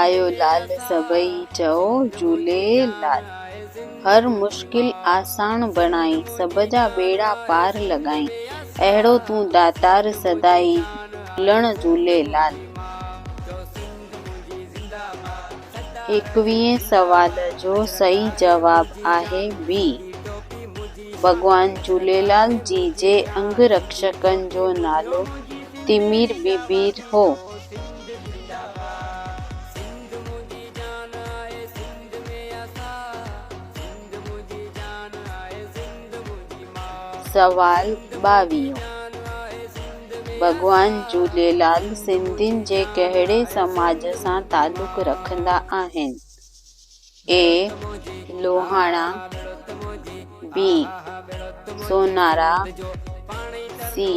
آيو لال سڀئي چئو جهوليلال. هر مشڪل آسان بڻائين، سڀ جا ٻيڙا پار لڳائين، اهڙو تون ڏاتار سدائي جهولڻ جهوليلال. ايڪويهين سوال جو صحيح جواب آهي بي. ڀڳوان جهوليلال جي جي انگ رڪشڪن جو نالو تمير ببير هو. سوال ٻاويهون، ڀڳوان جهوليلال سنڌين جي ڪهڙي سماج سان تعلق رکندا آهن؟ اي، لوهاڻا، بي، سونارا، سي،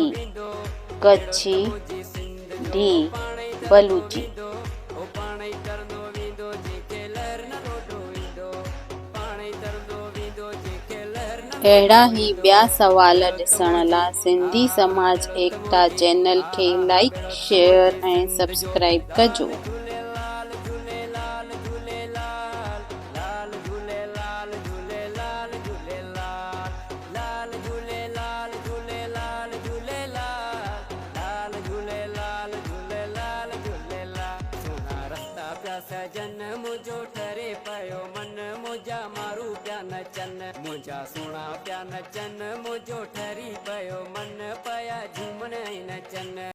ڪڇي، ڊي، بلوچي. اهڙا ئي ٻيا سوال ڏسڻ لا سنڌي سماج ايڪتا چينل کي لائيڪ، شيئر ۽ سبسڪرائيب ڪجو. منهنجا سهڻا پيا نچن منهنجو ٺري.